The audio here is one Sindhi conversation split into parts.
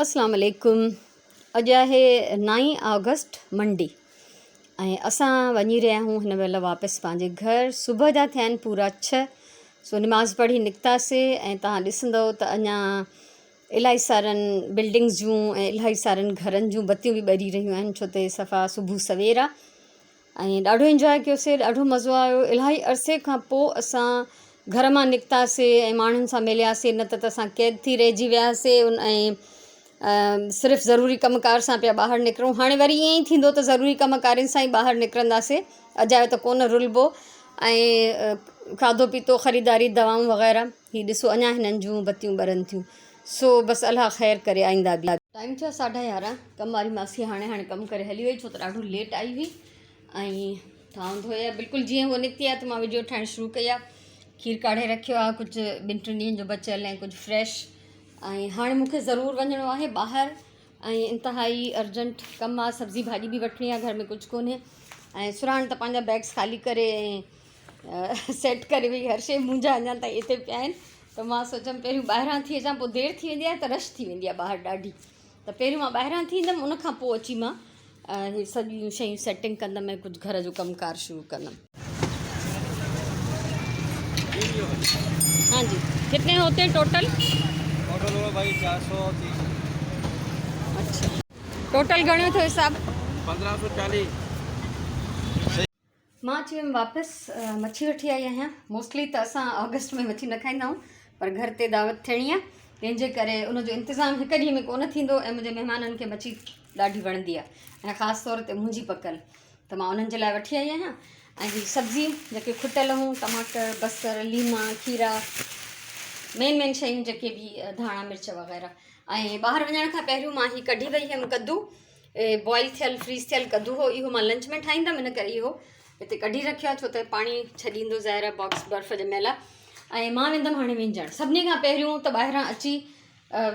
اسلام عليڪم اڄ آهي نائين آگسٽ منڊي ۽ اسان وڃي رهيا آهيون هن مهل واپس پنهنجي گهر. صبح جا ٿيا آهن پورا 6، سو نماز پڙهي نڪتاسي ۽ توهان ڏسندو ته اڃا الاهي سارن بلڊنگز جون ۽ الاهي سارن گهرن جون بتيون به ٻري رهيون آهن ڇو ته صفا صبح سوير آهي ۽ ڏاڍو انجواء ڪيوسي ڏاڍو مزو آيو الاهي عرصي کان پوء اسان گهر مان نڪتاسي ۽ ماڻهن سان ملياسي نه ته ته اسان قيد ٿي رهجي وياسي ۽ صرف ضروري ڪم ڪار سان پيا ٻاهر نڪرون هاڻي وري ائين ئي ٿيندو ته ضروري ڪم ڪارين سان ئي ٻاهر نڪرنداسي اجايو ته ڪونه رلبو ۽ کاڌو پيتو خريداري دوائون وغيره هي ڏسو اڃا هنن جون بتيون ٻرن ٿيون سو بس الله خير ڪري آئنده به. ٽائيم ٿيو 11:30، ڪم واري ماسي هاڻي هاڻي ڪم ڪري هلي وئي ڇو ته ڏاڍو ليٽ آئي هئي ۽ ٿانو ڌوئي آ بلڪل جيئن هوء نڪتي آ ته مان وڊيو ٺاهڻ شروع ڪئي آ. کير ڪاڙهي رکيو آ ڪجهه ٻن ٽن ڏينهن جو بچيل ۽ ڪجهه فريش ۽ هاڻي مون کي ضرور وڃڻو آهي ٻاهر ۽ انتهائي ارجنٽ ڪم آ، سبزي ڀاڄي به وٺڻي آ، گهر ۾ ڪجهه ڪونهي ۽ سرهاڻ ته پنهنجا بيگس خالي ڪري ۽ سيٽ ڪري وئي، هر شيء منهنجا اڃا تائين اتي پيا آهن ته مان سوچيم پهريون ٻاهران ٿي اچان پوء دير ٿي ويندي آهي ته رش ٿي ويندي آهي ٻاهر ڏاڍي ته پهريون مان ٻاهران ٿي ايندم ان کان پوء اچي مان هي سڄيون شيون سيٽنگ ڪندم ۽ ڪجهه گهر جو ڪم ڪار شروع ڪندم. هان جي ڪتني هوتي هين ٽوٽل؟ ٽوٽل هو ڀائي 430. اڇا ٽوٽل گهڻو ٿيو حساب؟ 1540. مان اچي ويم واپس مڇي وٺي آئي آهيان. موسٽلي ته اسان آگسٽ ۾ مڇي نه کائيندا آهيون پر گهر تي دعوت ٿيڻي آهي تنهن جي ڪري ان جو انتظام هڪ ڏينهن ۾ ڪونه ٿيندو ۽ منهنجي مهمانن کي مڇي ڏاڍي وڻندي آهي ۽ خاص طور تي منهنجي پڪل ته مان انهن جي لاء وٺي آئي آهيان ۽ هي سبزي جيڪي کٽل هيون ٽماٽر بصر ليما کيرا مين مين شيون جيڪي به ڌاڻا مرچ وغيره ۽ ٻاهر وڃڻ کان پهريون مان هي ڪڍي وئي هيم ڪدو بوائل ٿيل فريز ٿيل ڪدو هو اهو مان لنچ ۾ ٺاهيندم ان ڪري اهو هتي ڪڍي رکيو آهي ڇو ته پاڻي ڇڏيندو ظاهر آهي باڪس برف ڄميل آهي ۽ مان ويندم هاڻي وينجهڻ سڀني کان پهريون ته ٻاهران اچي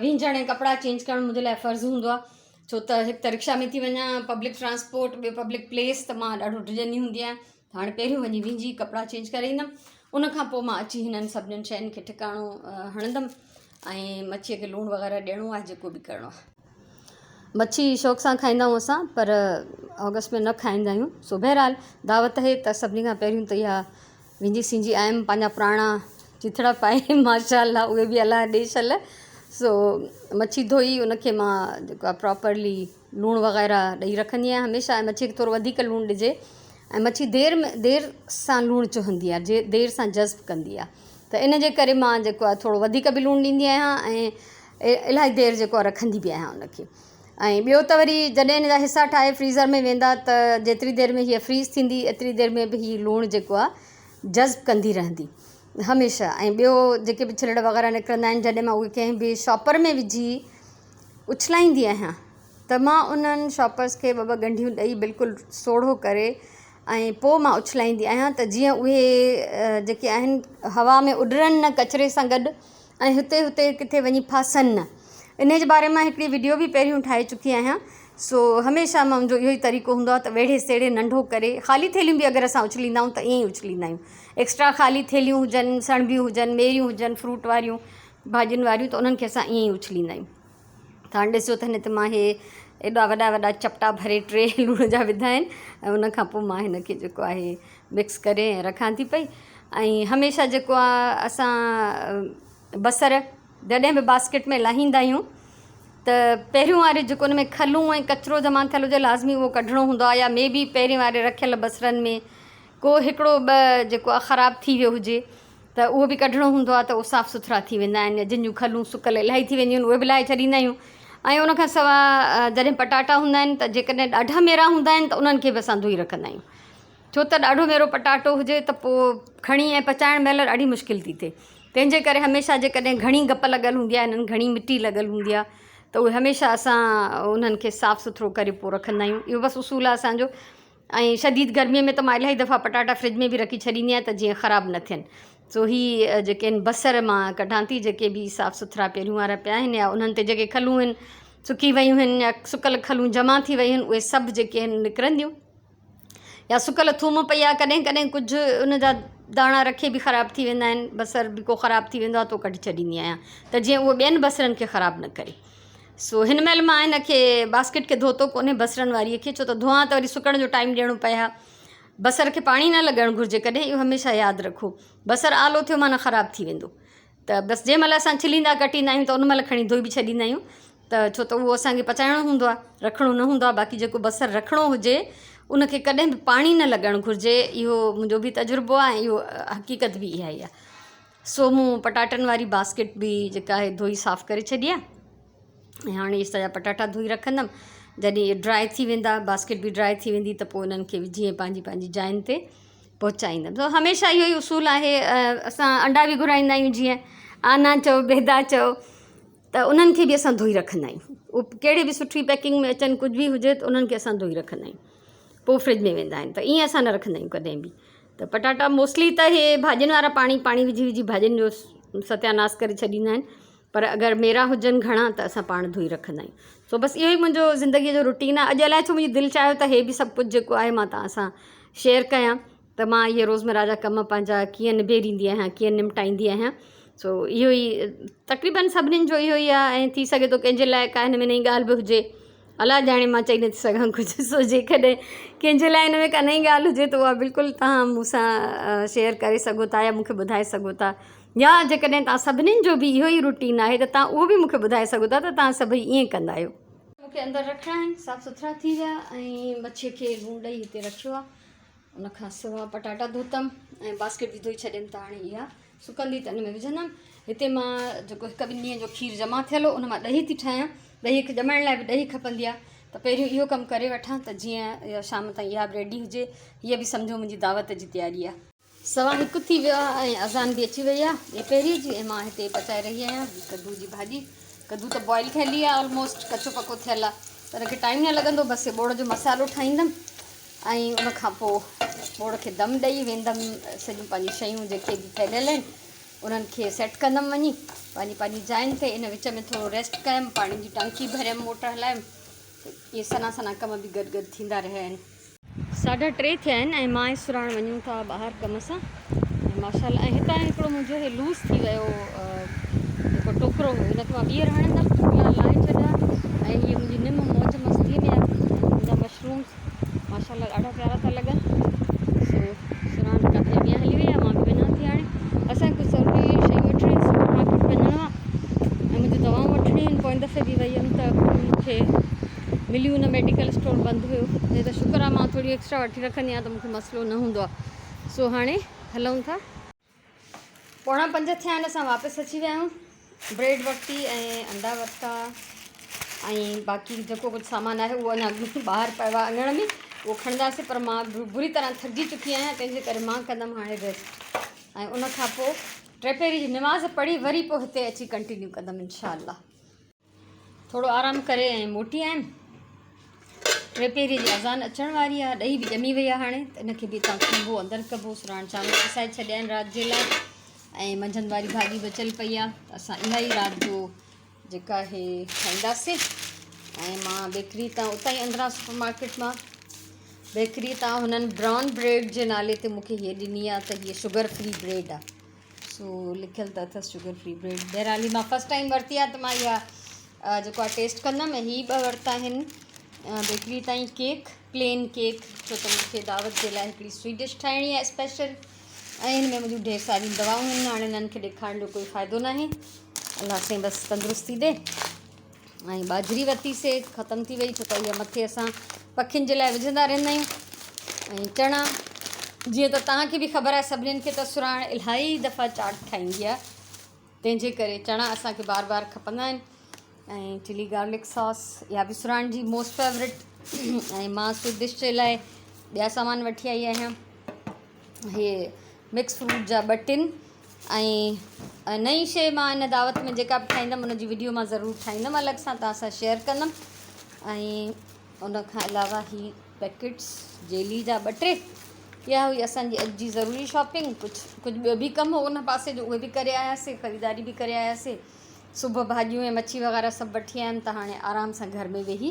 وينجهڻ ۽ ڪپڙا چينج ڪرڻ منهنجي لاء فرض هوندو آهي ڇو ته هڪ ته رڪشا ۾ ٿي وڃان پبلڪ ٽرانسپورٽ ٻيو پبلڪ پليس ته مان ڏاڍو ڊڄندي هوندي آهيان هاڻي پهريون وڃي وينجهي ڪپڙا چينج ڪري ايندم ان کان پوء مان اچي هنن سڀنين شين کي ٺڪاڻو هڻندم ۽ مڇيء کي لوڻ وغيره ڏيڻو آهي جيڪو به ڪرڻو آهي. مڇي شوق سان کائيندا آهيون اسان پر آگسٽ ۾ نه کائيندا آهيون سو بهرحال دعوت آهي ته سڀني کان پهريون ته اها وينجهي سينجهي آيم پنهنجا پراڻا چٿڙا پائي ماشاء الله اهي به الله ڏي شل سو مڇي ڌوئي ان کي مان جيڪو آهي پراپرلي لوڻ وغيره ڏئي رکندي آهيان هميشه ۽ مڇي کي ٿورو وڌيڪ لوڻ ڏجي ۽ مڇي دير ۾ دير سان لوڻ چهندي آهي جي دير سان جذب ڪندي آهي ته ان جي ڪري مان جيڪو آهي ٿورو وڌيڪ به لوڻ ڏيندي آهيان ۽ الاهي دير جيڪو آهي رکندي به آهيان ان کي ۽ ٻيو ته وري جڏهن ان جا حصا ٺاهي فريزر ۾ ويندا ته جيتري دير ۾ هيء فريز ٿيندي ايتري دير ۾ به هي لوڻ جيڪو آهي جذب ڪندي رهندي هميشه ۽ ٻيو جيڪي به ڇلڙ وغيره نڪرندا آهن جڏهن مان اهي ڪنهن به شاپر ۾ وجهي اڇلائيندي آهيان ته مان انهن شاپرس کي ٻه ٻه ڳنڍيون ڏئي بلڪل سوڙهو ڪري ۽ پوء مان اڇلائيندي آهيان ته جيئن اهي جيڪي آهن هوا ۾ اڏرن نه ڪچري سان گڏ ۽ هتي هتي ڪٿي وڃي ڦاسن نه ان جي باري مان هڪڙي وڊيو به پهريون ٺاهي چڪي آهيان سو هميشه منهنجو اهو ئي طريقو هوندو آهي ته ويڙهي سيڙهي ننڍو ڪري خالي ٿيلهيون به اگر اسان اڇليندا آهيون ته ائين ئي اڇليندا آهيون ايڪسٽرا خالي ٿيلهيون هجن سڻڀيون هجن ميريون هجن فروٽ واريون ڀاڄين واريون ته انهن کي اسان ائين ئي اڇليندا آهيون. ته هاڻي ڏسجو ته هن تي مان هي ايڏا وڏا وڏا چپٽا ڀري ٽي لوڻ جا وڌا آهن ۽ ان کان پوء مان هن کي جيڪو آهي مڪس ڪري ۽ رکان ٿي پئي ۽ هميشه جيڪو آهي اسان بصر جڏهن به باسڪيٽ ۾ لاهيندا آهيون ته پهريون واري جيڪو ان ۾ کلون ۽ ڪچرو جمع ٿيل هجي لازمي اهو ڪڍڻو هوندو آهي يا مي بي پهرين واري رکيل بصرن ۾ ڪو هڪڙو ٻه جيڪو آهي خراب ٿي ويو هجي ته اهو به ڪڍڻو هوندو آهي ته اهو صاف سٿرا ٿي ويندا آهن يا جن جون کلون سڪل الاهي ٿي وينديون آهن اهي به لاهي ڇڏيندا آهيون ۽ ان کان سواء جڏهن پٽاٽا هوندا آهن ته جيڪڏهن ڏاڍا ميرا هوندا آهن ته انهن کي به اسان ڌوئي رکندا آهيون ڇو ته ڏاڍو ميرو پٽاٽو هجي ته پوء کڻي ۽ پچائڻ مهل ڏاڍي مشڪل ٿي ٿئي تنهن جي ڪري هميشه جيڪڏهن گهڻي گپ لڳل هوندي آهي انهن گهڻي مٽي لڳل هوندي آهي ته اهي هميشه اسان انهن کي صاف سٿرو ڪري پوء رکندا آهيون اهو بس اصول آهي اسانجو ۽ شديد گرميء ۾ ته مان الاهي دفعا پٽاٽا فرج ۾ به رکي ڇڏيندي آهيان ته جيئن خراب نه ٿين. سو هي جيڪي آهن بصر مان ڪڍان ٿي جيڪي به صاف سٿرا پهريون وارا پيا آهن يا انهن تي جيڪي کلون آهن سڪي ويون آهن يا سڪل کلون جمع ٿي ويون آهن اهي سڀ جيڪي آهن نڪرنديون يا سڪل ٿوم پئي آهي ڪڏهن ڪڏهن ڪجهه ان جا داڻا رکي به خراب ٿي ويندا آهن بصر به ڪو خراب ٿي ويندو آهي ته ڪڍي ڇڏيندي آهيان ته جيئن اهو ٻين بصرن کي خراب نه ڪري. سو هن مهل مان هن کي باسڪيٽ کي ڌوتو ڪونهي بصرن واريء کي ڇو ته ڌوئان ته وري سڪڻ جو ٽائيم ڏيڻو پئي ها. بصر کي پاڻي نه لڳڻ گهرجي ڪڏهن اهو هميشه ياد رکو. بصر آلو ٿيو معنيٰ خراب ٿي ويندو. ته بس جنهن مهل اسان ڇليندا ڪٽيندا آهيون ته ان مهل کڻي ڌوئي به ڇڏيندا آهيون ته ڇو ته اهو اسانکي پچائڻو هوندو آهي رکڻو نه هوندو آهي باقي جيڪو بصر رکڻو هجي ان کي ڪڏهن به پاڻي نه لڳڻ گهرجي اهو منهنجو به تجربو آهي ۽ اهو حقيقت به اها ئي آهي سو مون پٽاٽن واري باسڪيٽ به جيڪا آهي ڌوئي صاف ڪري ڇڏي آهي ۽ هاڻي اهي سڄا پٽاٽا ڌوئي رکندم جڏهن اهي ڊرائي ٿي ويندا باسڪيٽ به ڊرائي ٿي ويندي ته پوء انهن کي وجهي ۽ پنهنجي پنهنجي جاين تي پهچائيندم سو هميشه اهو ئي اصول آهي اسان انڊا به گهرائيندا آهيون جيئن آنا چئو بيدا چئو ته انهن کي به اسان ڌوئي رکندا آهيون اهو ڪهڙي به سٺي پيڪنگ ۾ اچن ڪجهه به هجي ته انهن کي اسان ڌوئي رکندا آهيون پوء فرج ۾ ويندا آهن ته ائين اسان نه رکندا آهيون ڪڏهن به ته پٽاٽا موسٽلي ته اهي ڀاڄين وارا پاڻي پاڻي وجهي وجهي ڀاڄين جو ستياناس ڪري ڇڏيندا آهن پر اگر ميرا هجن گهڻا ته اسان پاڻ ڌوئي رکندا آهيون سو بس اهو ئي منهنجو زندگيء جو روٽين آهي اڄ الائي ڇو منهنجي دل چاهيو ته هي به سڀ ڪجهه جيڪو آهي مان توهان سان شيئر ڪيان ته مان اهي روزمره جا ڪم پنهنجا ڪيئن نبيريندي آهيان ڪيئن نمٽائيندي آهيان سو اهو ئي تقريبن سڀنين جو اهو ئي آهي ۽ ٿي سگهي ٿو ڪنهن جي لاء ڪا هن ۾ نئين ڳالهه به هجي الله ڄاڻي مان چئي نٿي سگهان ڪجهه سو جيڪڏهن ڪنهن جي لاء هن ۾ ڪا نئين ڳالهه هجي ته اها بلڪل توهان مون سان شيئر ڪري سگهو ٿا يا مون کي ٻڌائي سگهو ٿا يا جيڪڏهن توهان سڀنين جو به اهو ئي روٽين آهي ته توهان اهو به مون کي ٻڌائي سگهو ٿا ته توهان سڀئي ائين ڪندا آهيو. مون کي اندر رکڻا آهن صاف سٿرا ٿي ويا ۽ مڇيء کي لوڻ ڏئي هتي رکيو آهي ان کان سوا پٽاٽا ڌوتم ۽ باسڪيٽ به ڌوئي ڇڏيم ته هاڻي اها سڪندي ته ان ۾ وجهندم هتي مان جيڪو هڪ ٻن ڏينهن جو کير جمع ٿيل هو ان مان ڏهي ٿي ٺاهيان ڏهي کي ڄمائڻ لاء به ڏهي کپندي آهي ته پهريون اهو ڪم ڪري وٺان ته جيئن شام تائين اها به ريڊي هجي هيء به سمجهو منهنجي دعوت جي تياري آهي. سوا هڪ ٿي ويو آهي ۽ اذان به اچي وئي آهي ٻپهري جي ۽ مان هتي پچائي رهي آهيان ڪدو جي ڀاڄي. ڪدو ته بوائل ٿيل ئي آهي آلموسٽ ڪچو پڪو ٿيل آهي ته ان کي ٽائيم نه لڳندو بس ٻوڙ جو مصالحو ٺاهيندم ۽ ان کان پوء ٻوڙ کي دم ڏئي ويندم سڄيون پنهنجي شيون جيڪي به ڦهليل آهن انهن کي سيٽ ڪندم وڃي پنهنجي پنهنجي جاين تي ان وچ ۾ ٿورو ريسٽ ڪيم پاڻي جي ٽانڪي ڀريم موٽر هلايم اهي سنها سنها ڪم به گڏ گڏ ٿيندا رهيا آهن. ساڍا ٽي ٿيا آهن ۽ مان ۽ سراڻ وڃون ٿا ٻاهر ڪم سان ۽ ماشاء الله ۽ هتان هڪڙو منهنجو هي لوز ٿي ويو جيڪو ٽوڪرو هو هن کي مان ٻيهر هڻندم في الحال لاهي ڇڏيا ۽ هي منهنجي نم موج مستي ۾ آهي منهنجا مشرومس ماشاء الله ڏاڍا پيارا ٿا لڳن سو سراڻ ڪافي اڳيان هلي وئي آهي مان به وڃان ٿي هاڻي اسان کي ڪجهه ضروري شيون وٺڻيون آهن سپر مارڪيٽ وڃڻو آهي ۽ منهنجون دوائون وٺڻيون آهن پوئين دفعي به وئي هيم ته مونکي مليون نه ميڊيڪل اسٽور بند هيو نه ته شڪر آ مان ٿوريون ايڪسٽرا وٺي رکندي آهيان ته مونکي مسئلو نه هوندو آ سو هاڻي هلون ٿا. پوڻا پنج ٿيا آهن اسان واپس اچي ويا آهيون بريڊ ورتي ۽ انڊا ورتا ۽ باقي جيڪو ڪجهه سامان آهي اهو اڃا ٻاهر پيو آهي اڱڻ ۾ اهو کڻنداسين پر مان بري طرح ٿڪجي چڪي آهيان تنهن جي ڪري مان ڪندم هاڻي ريسٽ ۽ ان کان پوء ٽيپهري جي نماز پڙهي وري پوء هتي اچي ڪنٽينيو ڪندم انشاء الله. ٿورو آرام ڪري ۽ موٽي آيم. ٽي پهري جي اذان اچڻ واري آهي. ڏهي به ڄمي وئي آهي هاڻي ته ان کي به هتان کنڀو اندر ڪبو. سراڻ چانور پسائي ڇڏيا آهن رات جي لاء ۽ منجهند واري ڀاڄي بچيل پئي آهي ته اسان اها ئي رات جو جيڪا آهي کائينداسين ۽ مان بيڪري تان اتان ئي اندران سپر مارڪيٽ مان بيڪري تان هنن برائون بريڊ جي نالي تي مونکي هيء ڏني آهي ته هيء شگر فري بريڊ آهي. سو لکيل ته اٿس شگر فري بريڊ بهرحال هي مان فرسٽ ٽائيم ورتي آهي ته مان اها جيڪو آهي ٽيسٽ ڪندم ۽ هي ٻه ورتا آهن بيڪري تائين ڪيڪ پلين ڪيڪ ڇو ته مونکي دعوت جي لاء هڪڙي سويٽ ڊش ٺاهڻي آهي اسپيشل ۽ هن ۾ منهنجون ڍير ساريون دوائون آهن هاڻي انهن کي ڏيکارڻ جو ڪوئي فائدو ناهي الله سائين بس تندرستي ڏي ۽ ٻاجهري ورتي سي ختم ٿي وئي ڇو ته اها مٿي اسان پکين جي لاء وجهندا رهندا آهيون ۽ چڻا جيئن ته توهان کي به خبر آهي سڀنين کي ته سراڻ الاهي دفعا چاٽ ٺاهيندي آهي تنهن جي ڪري چڻا اسان کي بار بار کپندا آهن ۽ چلي گارلڪ ساس اها به سراڻ جي موسٽ فيورٽ ۽ مان سويٽ ڊش جي لاء ٻيا سامان وٺي آئي آهيان هي مڪس فروٽ جا ٻه ٽن ۽ نئين شيء مان ان دعوت ۾ جيڪا به ٺاهيندم ان جي وڊيو مان ضرور ٺاهيندم الڳ سان توهان سان شيئر ڪندم ۽ ان کان علاوه هي پيڪيٽس جيلي جا ٻه ٽي اها هئي اسانجي اڄ جي ضروري شاپنگ ڪجهه ڪجهه ٻيو به ڪم هو ان پاسي جو اهي به ڪري آياسي خريداري به ڪري آياسي صبح ڀاڄيون ۽ مڇي وغيره سڀ وٺي آيم ته هاڻي آرام سان گهر ۾ ويهي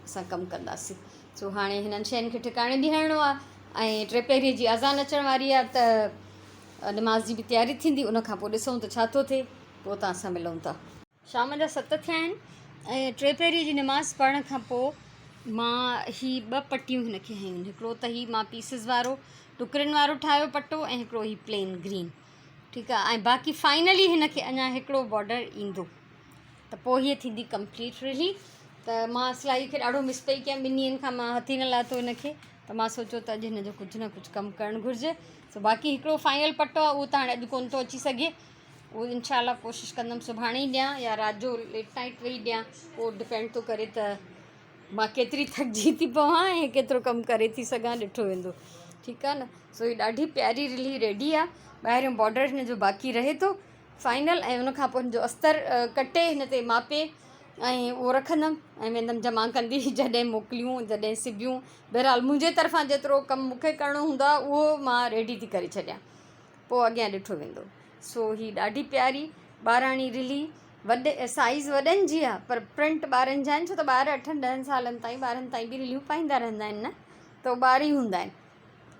اسان ڪم ڪنداسين سو هاڻي هنن شين کي ٺڪاڻي به هڻڻو آهي ۽ ٽي پهري جي اذان اچڻ واري آهي ته نماز جي به تياري ٿيندي ان کان پوء ڏسون ته ڇا ٿو ٿئي پوء توهان سان ملون ٿا. شام جا 7 ٿيا آهن ۽ ٽي پهري جي نماز پڙهڻ کان پوء مان هي ٻه پٽيون هن کي هنيون هڪڙو ته هي مان پيسز وارو ٽڪرين وارو ٺاهيو پٽو ۽ هڪڙو هي پلين گرين ٺيڪ آهي ۽ باقي فائنلي هن کي اڃا هڪڙو بارڊر ايندو ته پوء هيء ٿيندي ڪمپليٽ رلي ته مان سلائي کي ڏاڍو مس پئي ڪيان ٻن ڏينهن کان مان هٿ ئي نه لاٿو هن کي ته مان سوچيو ته اڄ هن جو ڪجهه نه ڪجهه ڪم ڪرڻ گهرجي سو باقي هڪڙو فائنل پٽو آهي اهو ته هاڻي اڄ ڪونه ٿو اچي سگهي اهو انشاء الله ڪوشش ڪندم سڀاڻي ئي ڏيان يا رات جو ليٽ نائيٽ ويهي ڏيان اهو ڊپينڊ ٿو ڪري ته مان ڪيتري ٿڪجي ٿي پوان ۽ ڪيترو ڪم ڪري ٿي سگهان ڏٺو ويندو ٺيڪ آهي نه سو هي ڏاڍي پياري رلي ريڊي آهي ٻاهريون بارڊر هن جو باقي رهي ٿو فائنل ۽ ان کان پوء هن جو استر ڪٽي هن تي ماپي ۽ اهو رکندم ۽ ويندم جمع ڪندي جڏهن موڪليون جڏهن سبيون بهرحال منهنجي طرفان جيترو ڪم مون کي ڪرڻو هوندو آهي اهو مان ريڊي ٿي ڪري ڇڏيان پوء اڳيان ڏٺو ويندو سو هي ڏاڍي پياري ٻاراڻي رلي وڏي سائيز وڏن جي آهي پر پرنٽ ٻارن جا آهن ڇو ته ٻار اٺن ڏهن سالن تائين ٻارن تائين به رليون پائيندا رهندا آهن نه ته هو ٻار ئي هوندا آهن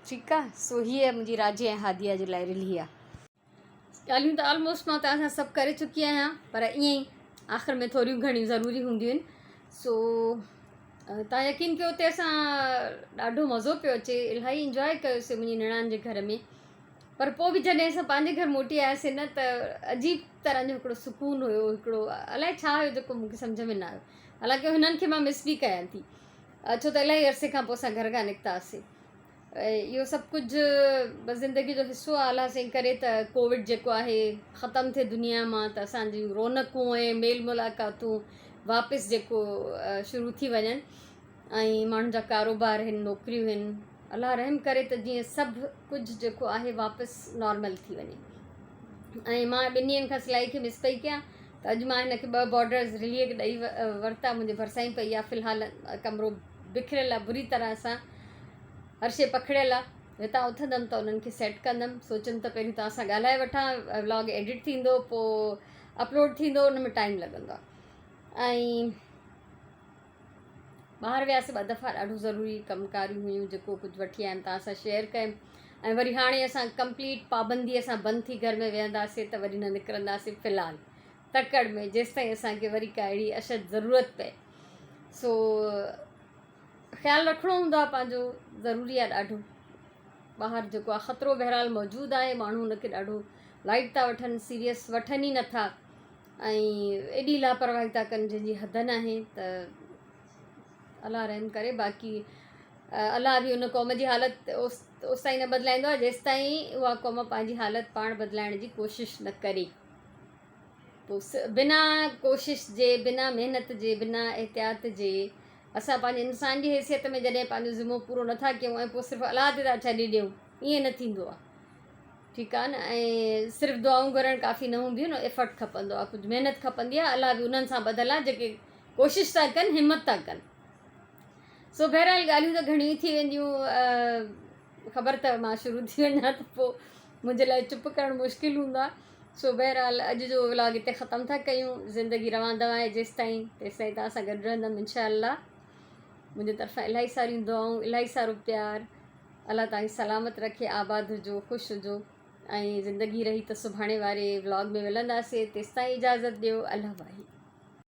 ٺيڪ آهي سو هيء منهنجي راجي ۽ هاديه جي لاء رلي آهي. ڳالهيون ته آلموسٽ مان توهان سان سڀ ڪري چڪي آهيان پر ائين ئي آخر ۾ ٿوريون گهڻيون ضروري هونديون آهن سو توهان يقين ڪيو اتي اسان ڏاڍو مزو پيو اچي الاهي انجواء ڪيوسي منهنجي نڻان جي گهر ۾ پر پوء به جڏهن اسان پنهنجي گهر موٽي آياسي نه ته عجيب طرح جو هڪڙو سڪون هيو هڪڙو الائي ڇا هيو جيڪو مونکي سمجهه ۾ نه آيو حالانڪه هنن کي مان مس به ڪيان ٿي ڇو ته الاهي عرصي کان پوء اسان گهر کان نڪتاسي اهو سڀ ڪجهه بس زندگي جو حصو آهي الله سائين ڪري ته ڪووڊ جيڪو آهي ختم ٿئي دنيا مان ته اسان جون رونقون ۽ ميل ملاقاتون واپس جيڪو شروع ٿي وڃن ۽ ماڻهن جا ڪاروبار آهن نوڪريون آهن الله رحم ڪري ته جيئن سڀ ڪجهه جيڪو آهي واپس نارمل ٿي وڃي ۽ مان ٻن ڏينهن کان سلائي کي مس پئي ڪيان ته اڄ مان هن کي ٻه بارڊرز رليء کي ڏئي ورتا منهنجي ڀرسان ئي پئي آهي في الحال ڪمرو بکريل آهي بري طرح سان هر شيء پکڙيل آ هتان اٿندم ته انهن کي سيٽ ڪندم سوچيم ته پهريون توهان سان ڳالهائي وٺان ولاگ ايڊٽ ٿيندو پوء اپلوڊ ٿيندو ان ۾ ٽائيم لڳندو آ ۽ ٻاهر وياسي ٻه دفعا ڏاڍو ضروري ڪم ڪاريون هيون جيڪو ڪجهه وٺي آيم توهان سان شيئر ڪيم ۽ وري هاڻي اسان ڪمپليٽ پابندي سان بند ٿي گهر ۾ ويهنداسي ته وري نه نڪرنداسي في الحال تڪڙ ۾ جيستائين اسان کي وري ڪا اهڙي اشد ضرورت پئي سو خيال رکڻو هوندو آهي پنهنجو ضروري آهي ڏاڍو ٻاهر جيڪو آهي خطرو بهرحال موجود آهي ماڻهو ان کي ڏاڍو لائيٽ ٿا وٺن سيريس وٺن ئي نٿا ۽ ايڏي لاپرواهي ٿا ڪن جنهن جي حد ناهي ته الله رحم ڪري باقي الله به ان قوم جي حالت اوستائين نه بدلائيندو آهي جيستائين اها قوم پنهنجي حالت پاڻ بدلائڻ جي ڪوشش نه ڪري پوء بنا ڪوشش جي، بنا محنت جي، بنا احتياط جي اسان پنهنجي انسان جي حيثيت ۾ جڏهن پنهنجو ذمو پورو نٿا ڪيون ۽ پوء صرف الله تي ٿا ڇڏي ڏيون ائين نه ٿيندو آهي ٺيڪ آهي نه ۽ صرف دعائون گهرڻ ڪافي نه هونديون نه ايفرٽ کپندو آهي ڪجهه محنت کپندي آهي الله به انهن سان ٻڌل آهي جيڪي ڪوشش ٿا ڪن همت ٿا ڪن سو بهرحال ڳالهيون ته گهڻيون ئي ٿي وينديون خبر ته مان شروع ٿي وڃان ته پوء منهنجي لاء چپ ڪرڻ مشڪل هوندو آهي سو بهرحال اڄ جو ولاگ هتي ختم ٿا ڪيون زندگي روان دوان آهي جيستائين تيستائين توهان سان گڏ رهندم انشاء الله منهنجي طرفان الاهي ساريون دعائون الاهي سارو پيار الله توهان کي سلامت رکي آباد هجو خوش هجو ۽ زندگي رهي ته سڀاڻي واري ولاگ ۾ ملنداسي تيستائين اجازت ڏيو الله واهي.